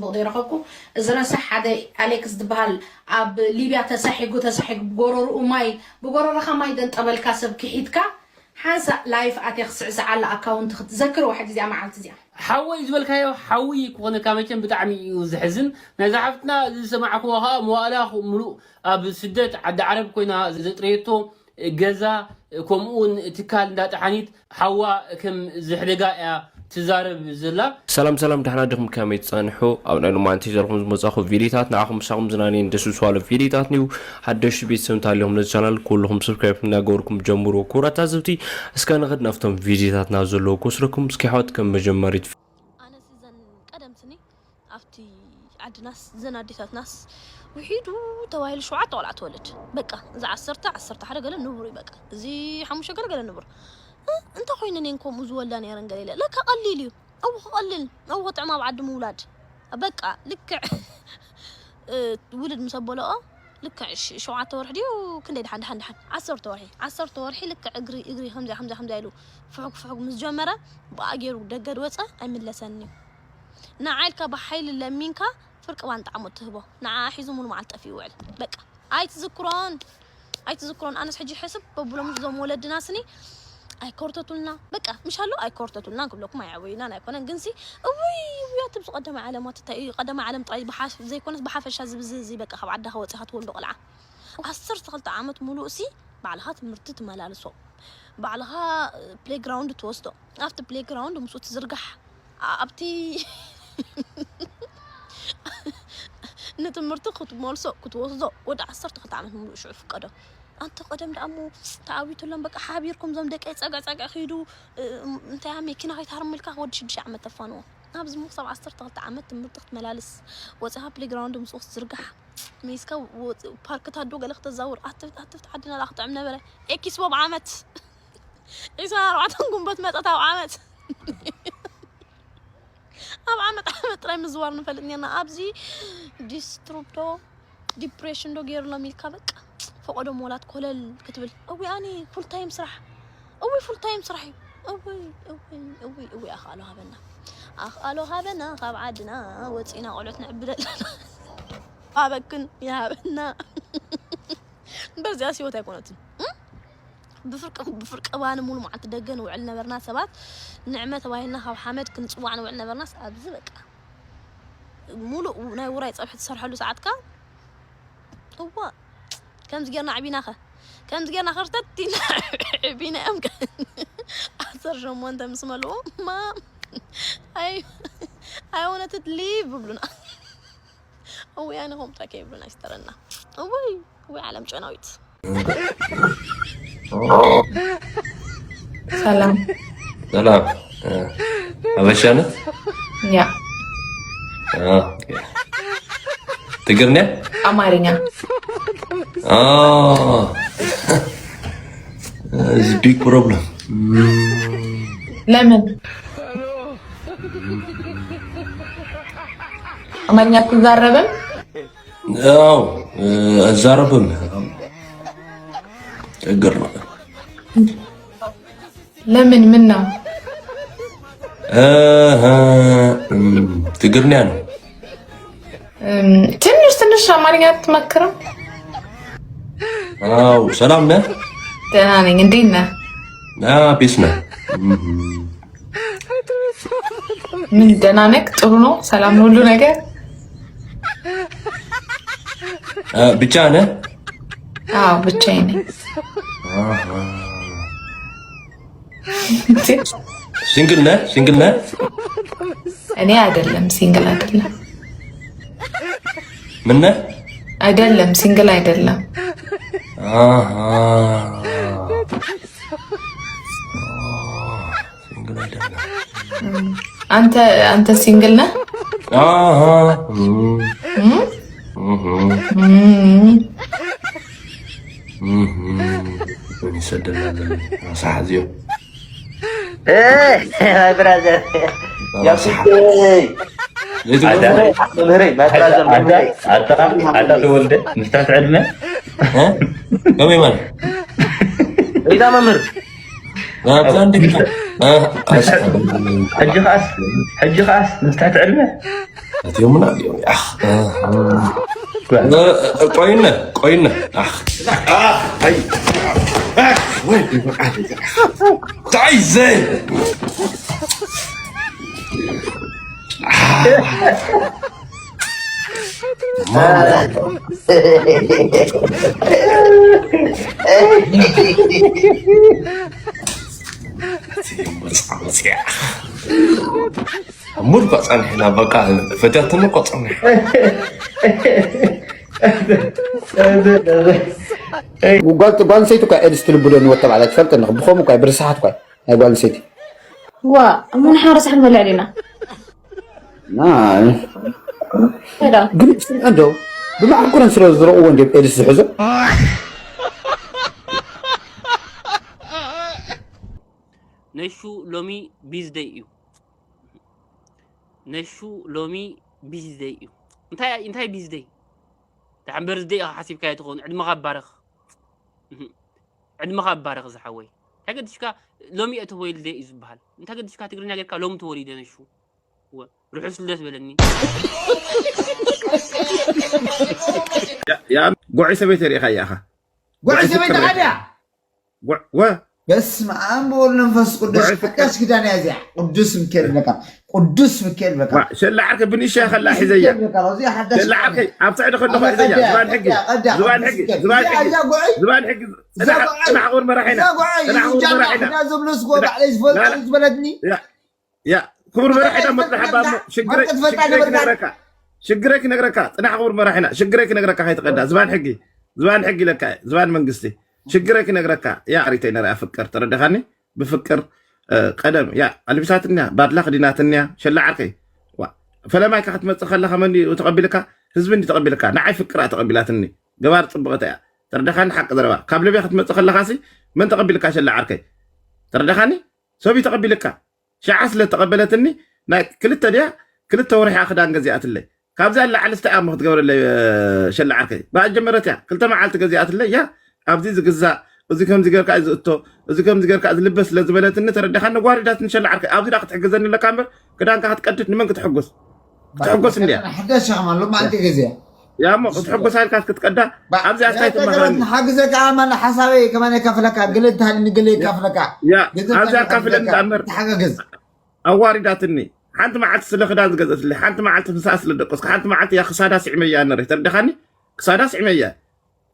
ጽቡቕ ዘይረኸብኩ። እዚ ረሳሕ ሓደ ኣሌክስ ዝበሃል ኣብ ሊብያ ተሳሒጉ፣ ተሳሒጉ ብጎረርኡ ማይ፣ ብጎረርኻ ማይ ደንጠበልካ ሰብ ክሒድካ፣ ሓንሳእ ላይፍ ኣትየ ክስዕስዓላ ኣካውንት ክትዘክር፣ ዋሕጂ እዚኣ መዓልቲ እዚኣ። ሓወይ ዝበልካዮ ሓዊ ክኾነካ መቸም ብጣዕሚ እዩ ዘሕዝን። ናይዛ ሓፍትና ዝሰማዕክዎ ኸዓ መዋእላ ምሉእ ኣብ ስደት ዓዲ ዓረብ ኮይና ዘጥረየቶ ገዛ፣ ከምኡውን ትካል እንዳ ጠሓኒት ሓዋ ከም ዘሕደጋ እያ ትዛረብ ዘላ። ሰላም ሰላም፣ ደሕና ዲኹም? ከመይ ትጸንሑ? ኣብ ናይ ሎማዓንቲ ዘለኹም ዝመጻኹ ቪዲዮታት ንዓኹም ምሳኹም ዝናነየን ደስ ዝብሉ ቪዲዮታት ንዩ። ሓደሽቲ ቤተሰብ እንተሃልዮም ነዚ ቻናል ኩልኹም ሰብስክራይብ እናገበርኩም ጀምሩ። ክቡራት ታዘብቲ፣ እስከ ንኸድ ናብቶም ቪዲዮታትና ዘለዉ ክወስደኩም። እስኪ ኣሕዋት ከም መጀመሪት ኣነስ እዘን ቀደም ስኒ ኣብቲ ዓድናስ እዘን ኣዴታትናስ ውሒዱ ተባሂሉ ሸውዓተ ቆልዓ ትወልድ። በቃ እዚ ዓሰርተ፣ ዓሰርተ ሓደ ገለ ንቡር እዩ። በቃ እዚ ሓሙሽተ ገለ ገለ ንቡር። እ፣ እንተ ኮይነን እየን ከምኡ ዝወልዳ ነይረን ገለ ኢለ። ለካ ቀሊል እዩ። ኣብኡ ክቐልል፣ ኣብኡ ክጥዕም ኣብ ዓዲ ምውላድ። በቃ ልክዕ፣ እ፣ ውልድ ምስ ኣበለኦ ልክዕ ሽ-፣ ሸውዓተ ወርሒ ድዩ ክንደይ ድሓን፣ ድሓን፣ ድሓን፣ ዓሰርተ ወርሒ፣ ዓሰርተ ወርሒ ልክዕ እግሪ፣ እግሪ ከምዚኣ፣ ከምዚኣ፣ ከምዚኣ ኢሉ ፍሑግ፣ ፍሑግ ምስ ጀመረ ብኣ ገይሩ ደገ ድወፀ ኣይምለሰን እዩ። ንዓ ኢልካ ብሓይሊ ለሚንካ ፍርቂ ባን ጣዕሙ ትህቦ። ንዓ ሒዙ ሙሉ መዓልቲ ጠፊኡ ይውዕል። በቃ ኣይትዝክሮን፣ ኣይትዝክሮን። ኣነስ ሕጂ ሕስብ በብሎም እዞም ወለድና ስኒ ኣይኮርተቱልና። በቃ ምሽ ኣሎ ኣይኮርተቱልና ክብለኩም ኣይዕወዩናን ኣይኮነን። ግንሲ እውይ፣ እውይ፣ ኣትብዚ ቀደማይ ዓለማት እንታይ እዩ? ቀደማይ ዓለም ጥራይ ብሓ-፣ ዘይኮነስ ብሓፈሻ ዝብዚ እዚ በቃ ካብ ዓድኻ ወፂኻ ትወልዶ ቆልዓ። ዓሰርተ ክልተ ዓመት ሙሉእ ሲ ባዕልኻ ትምህርቲ ትመላልሶ፣ ባዕልኻ ፕሌይግራውንድ ትወስዶ፣ ኣብቲ ፕሌይግራውንድ ምስኡ ትዝርጋሕ፣ ኣብቲ ንትምህርቲ ክትመልሶ ክትወስዶ ወዲ ዓሰርተ ክልተ ዓመት ሙሉእ ሽዑ ፍቀዶ። ኣንተ ቀደም ደኣ እሞ ተዓዊቱሎም በቃ ሓቢርኩም ዞም ደቀይ ጸግዕ ጸግዕ ኺዱ፣ እ፣ እንታይ መኪና ከይትሃርሙ ኢልካ ወዲ ሽዱሽተ ዓመት ተፋንዎ። ኣብዚ እሞ ክሳብ ዓሰርተ ክልተ ዓመት ትምህርቲ ክትመላልስ፣ ወጺኻ ፕሌይግራውንድ ምስኡ ክትዝርጋሕ፣ ሜስካ ወ-፣ ፓርክታት ዶ ገለ ክተዛውር፣ ኣትፍት፣ ኣትፍት ዓድና ደኣ ክጥዕም ነበረ። ኤኪስፖ ብዓመት ዒስራን ኣርባዕተን ጉንበት መጸት ኣብ ዓመት። ኣብ ዓመት ዓመት ጥራይ ምዝዋር ንፈልጥ ኔርና። ኣብዚ ዲስትሩፕ ዶ ዲፕሬሽን ዶ ገይርሎም ኢልካ በቃ ፈቆዶ ሞላት ኮለል ክትብል። እዊ ኣነ ፉል ታይም ስራሕ፣ እዊ ፉል ታይም ስራሕ እዩ። እዊ፣ እዊ፣ እዊ፣ እዊ ኣኽኣሎ ሃበና፣ ኣኽኣሎ ሃበና ካብ ዓድና ወፂና ቆልዑት ንዕብድ ኣለና። ኣበክን ይሃበና። እምበር እዚኣስ ህይወት ኣይኮነትን። እም? ብፍርቂ፣ ብፍርቂ ባኒ ሙሉ መዓልቲ ደገ ንውዕል ነበርና ሰባት። ንዕመ ተባሂልና ካብ ሓመድ ክንጽዋዕ ንውዕል ነበርናስ ኣብዚ በቃ ሙሉእ ናይ ውራይ ጸብሒ ትሰርሐሉ ሰዓትካ፣ እዋ፣ ከምዚ ጌርና ኣዕቢናኸ፣ ከምዚ ጌርና ኸርተት ኢልና ኣዕቢናዮም ከ። ዓሰርተ ሸሞንተ ምስ መልኡ፣ ማም፣ ኣይ፣ I wanted to leave ይብሉና። እውይ፣ ኣነ ከምኡ ጥራይ ከይብሉና ይስተረና። እውይ፣ እውይ፣ ዓለም ጨናዊት። ሰላም። ሰላም። እ፣ ሐበሻ ነት? ያ። ኦኬ። ትግርኛ? ኣማርኛ። ኦ። It's big problem. ለምን? ኣማርኛ ትዛረብም? አዎ፣ እ፣ እዛረብም። ችግር ነው። ለምን? ምን ነው? እ፣ እ፣ እም፣ ትግርኛ ነው። እም፣ ትንሽ ትንሽ አማርኛ አትመክርም? አዎ፣ ሰላም ነህ? ደህና ነኝ። እንዴት ነህ? አ፣ ፒስ ነህ? እም፣ ምን ደህና ነህ? ጥሩ ነው? ሰላም ነው ሁሉ ነገር? አ፣ ብቻ ነህ? አዎ፣ ብቻዬን ነኝ። አሃ። እንዴ? ሲንግል ነህ? ሲንግል ነህ? እኔ አይደለም፣ ሲንግል አይደለም። ምን ነህ? አይደለም፣ ሲንግል አይደለም። አሃ። ሲንግል አይደለም። አንተ፣ አንተ ሲንግል ነህ? አሃ። እም፣ እም? እም፣ እም። እም። ምን ይሰደናል? አሳሐዚዮ። Hey, my brother. አሳሐ-፣ Hey, ዘይትገርም? መምህረይ፣ my brother, መምህረይ። ኣታ ተወልደ ምስ ትሕቲ ዕድመ እ? ከመይ ማለት? ሪዳ መምህር። ናብዛ እንደ-፣ እ፣ ኣስ-፣ ሕጂ ከኣስ፣ ሕጂ ከኣስ ምስ ትሕቲ ዕድመ እቲኦምና እዮም። ኣኽ፣ እ፣ እ፣ ቆይነ፣ ቆይነ። ኣኽ፣ ኣኽ፣ ኣይ፣ ኣኽ፣ ወይ፣ ታይ ዘይ። እቲኦም መጻ፣ መጽያ። ሙድ እኳ ጸኒሕና፣ በቃ፣ ፈትያትኒ እኳ ጸኒሓ። ጓል፣ ጓል ኣንስተይቲ እኳ ኤድስ ትልብዶ ንወድ ተባዕታይ ትፈልጥ ኣለኹ። ብኸምኡ እኳ ብርስሓት እኳ ናይ ጓል ኣንስተይቲ። ዋ፣ እሞ ንሓ ረሳሕ ንበልዕ ዲና? ናይ። ሄሎ። ግን ስምዐ እንዶ፣ ብመዓኮረን ስለ ዝረእዎ እንድዮም ኤድስ ዝሕዞ። ነሹ ሎሚ ቢዝደይ እዩ። ነሹ ሎሚ ቢዝደይ እዩ። እንታይ፣ እንታይ ቢዝደይ? ደሓን በርዝደይ ኢኻ ሓሲብካዮ ትኸውን። ዕድመኻ ይባረኽ። እህ። ዕድመኻ ይባረኽ ዝሓወይ። እንታይ ገዲሽካ ሎሚ እየ ተወሊደ እዩ ዝበሃል። እንታይ ገዲሽካ ትግርኛ ጌርካ ሎሚ ተወሊደ ነሹ። ወ-፣ ርሑስ ልደት በለኒ። ያ፣ ያ፣ ጉዕይ ሰበይቲ ርኢኻ እያ ኢኻ። ጉዕይ ጉዕይ ሰበይቲ ፍቅር ዓድያ። ጉዕ-፣ ወ-፣ በስመ ኣብ ወወልድ ወመንፈስ ቅዱስ። ጉዕይ ፍቅር። ሓዳሽ ኪዳን እያ እዚኣ። ቅዱስ ሚካኤል በቃ። ቅዱስ ሚካኤል በቃ። ዋ፣ ሸላ ዓርከ ብንእሽቶ እያ ከላ ሒዘያ። ሚካኤል በቃ። እዚኣ ሓዳሽ ሸላ ኪዳን ዓርከ እያ። ኣብ ትሕቲ ከሎ ኣዛ ሒዘያ። ቀዳ፣ ዝባን ሕጊ። ቀዳ፣ ቀዳ፣ ዝባን ቅዱስ ሕጊ። ሚካኤል። ዝባን እዚኣ ሕጊ። እዛ ጉዕይ፣ ጽናሕ፣ እዛ ጉዕይ፣ ጽናሕ ክቡር መራሒና። እዛ ጉዕይ፣ ጽናሕ ክቡር ጃንዳ፣ መራሒና። እዛ ዘብለስዎ ላ፣ ባዕለይ ዝፈልጦ ላ፣ ላ። ዝበለትኒ። ያ፣ ያ፣ ክቡር መራሒ ዳ መጥለሓ ባሞ፣ ሽግረይ፣ ሽግረይ ክነግረካ። ሽግረይ ክነግረካ። ጽናሕ ክቡር መራሒና፣ ሽግረይ ክነግረካ ከይትቀዳ። ዝባን ሕጊ፣ ዝባን ሕጊ ለካ፣ ዝባን መንግስቲ። ሽግረይ ክነግረካ። ያ፣ ኣሪተይ ነርያ ፍቅር፣ ተረዳኻኒ? ብፍቅር፣ እ፣ ቀደም፣ ያ፣ ኣልቢሳትንያ፣ ባድላ ክዲናትንያ፣ ሸላ ዓርከይ። ዋ፣ ፈለማይካ ክትመጽእ ከለኻ መን እዩ ተቐቢልካ? ህዝቢ እንዲ ተቐቢልካ። ንዓይ ፍቅራ ተቐቢላትኒ። ገባር ጽቡቐት እያ። ተረዳኻኒ? ሓቂ ዘረባ። ካብ ልብያ ክትመጽእ ከለኻሲ መን ተቐቢልካ ሸላ ዓርከይ? ተረዳኻኒ? ሰብ እዩ ተቐቢልካ። ሽዓ ስለ ተቐበለትኒ፣ ናይ ክልተ ድያ፣ ክልተ ወርሒ ክዳን ገዚኣትለይ። ካብዚኣ ንላዕሊ ስታይ እሞ ክትገብረለይ፣ እ፣ ሸላ ዓርከይ። ብኣ ጀመረት እያ። ክልተ መዓልቲ ገዚኣትለይ፣ ያ፣ ኣብዚ ዝግዛእ፣ እዚ ከምዚ ጌርካ እዩ ዝእቶ፣ እዚ ከምዚ ጌርካ እዩ ዝልበስ ስለ ዝበለትኒ፣ ተረዲኻኒ፣ ጓሪዳትኒ ሸላ ዓርከይ። ኣብዚ ዳ ክትሕግዘኒ ኣለካ እምበር፣ ክዳንካ ክትቀድድ ንመን ክትሕጉስ? ክትሕጎስ እንድያ። ሓዳሽ ሸኽማ ኣሎ፣ መዓልቲ ግዜ። ያ እሞ ክትሕጎስ ኢልካ ክትቀዳ፣ ባ-፣ ኣብዚኣ እንታይ ያ ትመኽረኒ? ንሓግዘካ፣ ኣማን ሓሳበይ ከማን የካፍለካ፣ ገለ እንተሃልኒ ገለ የካፍለካ። ያ፣ ገንዘብ ኣብዚኣ ካፍለኒ የካፍለካ፣ ተኣምር። ተሓጋገዝ። ኣዋሪዳትኒ። ሓንቲ መዓልቲ ስለ ክዳን ዝገዘትለይ፣ ሓንቲ መዓልቲ ምሳኣ ስለ ደቀስኩ፣ ሓንቲ መዓልቲ እያ ክሳዳ ስዒመያ ነረ። ተረዳኻኒ? ክሳዳ ስዒመያ።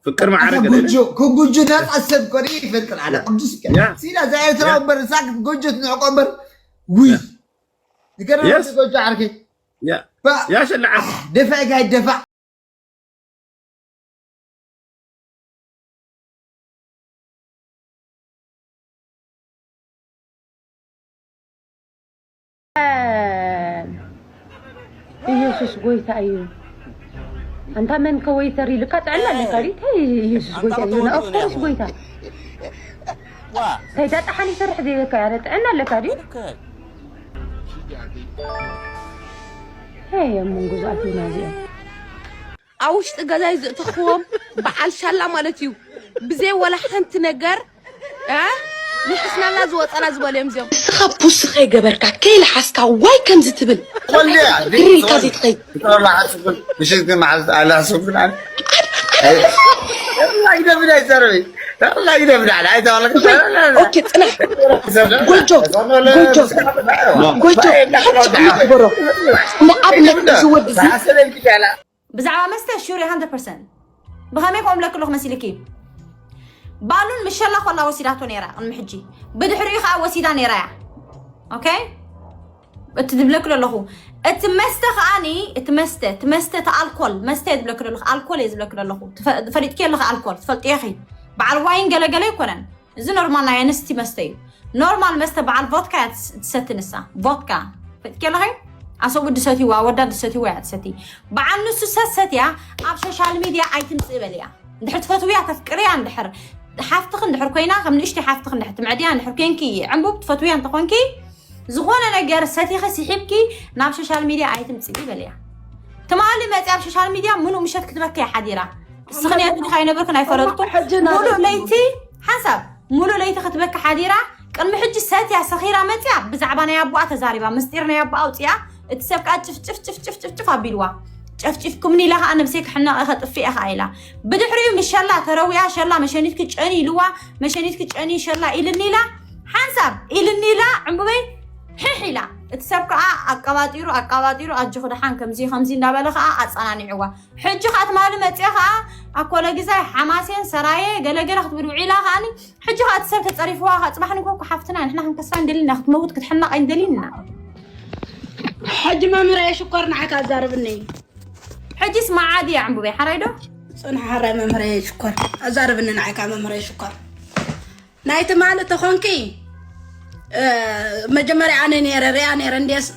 ፍቅር ማዕረ ኣታ ገለ ጉጆ፣ ከጉጆ ነፃ ሰብ ኮሪ ይፈልጥ ኣለ። ያ። ቅዱስ ሚካኤል። ያ። ሲላ እዛ ኤርትራዊ ያ። እምበር፣ እዛ ክትጎጆ ትንዕቆ እምበር። ውይ። ያ። ይገርም የስ። ጎጆ ዓርከይ። ያ። ባ-፣ ያ ሸላ ዓርከይ። ደፋ ጋይ ደፋ። ኢየሱስ ጎይታ እዩ። ኣንታ መን ከ ወይተር ኢልካ ጥዕና ኣለካ ድዩ? እንታይ ኢየሱስ ጎይታ እዩ? ኦፍኮርስ ጎይታ። እንታይ ዳጣ ሓን ይሰርሕ ዘይበካ ያለ ጥዕና ኣለካ ድዩ? ሄይ፣ ኣብ መንጎ ዝኣትውና እዚኦም። ኣብ ውሽጢ ገዛይ ዘእተኽዎም በዓል ሻላ ማለት እዩ። ብዘይ ወላ ሓንቲ ነገር፣ እ? ንሕስናና ዝወፀና ዝበሉ እዮም እዚኦም። ንስኻ ፑስ ከይገበርካ፣ ከይለሓስካ፣ ዋይ ከምዚ ትብል? ቆልያ፣ ግሪ ኢልካ ዘይትኸይድ። ተላ ሓስብን፣ ምሽት ግን መዓልቲ ኣላ ሓስብን ኣነ። ተላ ይደብዳ ይዘርቢ። ተላ ይደብዳ፣ ኣይተባለክ። ኦኬ፣ ኦኬ፣ ጽናሕ። ጎጆ፣ ጎጆ፣ ጎጆ፣ ሓንቲ ግበሮ። ንኣብነት እዚ ወዲ እዚ ብዛዕባ መስተ ሹር እየ፣ ሃንድረድ ፐርሰንት። ብኸመይ ከምኡ እብለኪ ኣለኹ መሲልኪ? ባሉን ምሸላ ኮላ ወሲዳቶ ነይራ ቅድሚ ሕጂ፣ ብድሕሪኡ ከዓ ወሲዳ ነይራ እያ። ኦኬ፣ እቲ ዝብለኪ ዘለኹ፣ እቲ መስተ ከዓኒ፣ እቲ መስተ፣ እቲ መስተ፣ እቲ ኣልኮል፣ መስተ እየ ዝብለኪ ዘለኹ፣ ኣልኮል እየ ዝብለኪ ዘለኹ። ትፈ-፣ ፈሊጥኪ ኣለኺ ኣልኮል፣ ትፈልጥዮ ኢኺ። በዓል ዋይን ገለገለ ኣይኮነን። እዚ ኖርማል ናይ ኣንስቲ መስተ እዩ። ኖርማል መስተ በዓል ቮድካ እያ ትስ-፣ ትሰቲ ንሳ። ቮድካ። ፈትኬ ኣለኸ? ኣሰቡ ድሰትይዋ፣ ወዳ ድሰትይዋ እያ ትሰቲ። በዓል ንሱ ሰሰት እያ፣ ኣብ ሶሻል ሚድያ ኣይትምፅእ በልያ። እንድሕር ትፈትውያ፣ ተፍቅርያ እንድሕር፣ ሓፍትኽ እንድሕር ኮይና፣ ከም ንእሽተይ ሓፍትኽ እንድሕር ትምዕድያ እንድሕር ኮይንኪ፣ ዕንቡብ ትፈትውያ እንተኾንኪ፣ ዝኾነ ነገር ሰቲኺ ስሒብኪ ናብ ሶሻል ሚድያ ኣይትምፅኢ በልያ። ትማሊ መፅያ ኣብ ሶሻል ሚድያ ምሉእ ምሸት ክትበኪ እያ ሓዲራ። እስኽን እያ ትልካ ኣይነበርክን ኣይፈለጥኩ። ሕጂ ናበይ? ሙሉእ ለይቲ ሓንሳብ ሙሉእ ለይቲ ክትበኪ ሓዲራ። ቅድሚ ሕጂ ሰትያ ሰኺራ መፅያ ብዛዕባ ናይ ኣቦኣ ተዛሪባ፣ ምስጢር ናይ ኣቦኣ ኣውፅያ። እቲ ሰብ ከዓ ጭፍጭፍ ጭፍጭፍ ጭፍጭፍ ኣቢልዋ። ጨፍጭፍኩምኒ ኢላ ከዓ ነብሰይ ክሕነቕ እየ ከጥፍእ እየ ከዓ ኢላ። ብድሕሪኡ ምስ ሸላ ተረዊያ፣ ሸላ መሸኒትኪ ጨኒ ኢልዋ። መሸኒትኪ ጨኒ ሸላ ኢልኒ ኢላ። ሓንሳብ ኢልኒ ኢላ ዕምቡበይ ሕሕ ኢላ። እቲ ሰብ ከዓ ኣቀባጢሩ ኣቀባጢሩ ኣጆኺ ደሓን ከምዚ ከምዚ እንዳበለ ከዓ ኣጸናኒዕዋ። ሕጂ ከዓ ትማሊ መፅአ ከዓ ኣኮለ ግዛይ ሓማሴን ሰራየ ገለገለ ክትብል ውዒላ ከዓኒ። ሕጂ ከዓ እቲ ሰብ ተፀሪፍዋ ከዓ ፅባሕ ንግሆ እኮ ሓፍትና ንሕና ክንከስራ እንደሊና ክትመውት ክትሕናቕ እንደሊና። ሕጂ መምህረየ ሽኮር ንዓካ ኣዛርብኒ። ሕጂስ መዓዲ እያ ዕምቡበይ ሓራይ ዶ? ፅንሓ ሓራይ መምህረየ ሽኮር ኣዛርብኒ። ንዓካ መምህረየ ሽኮር ናይ ትማሊ ተኾንኪ፣ እ፣ መጀመርያ ኣነ ነይረ ሪኣ ነይረ እንድየስ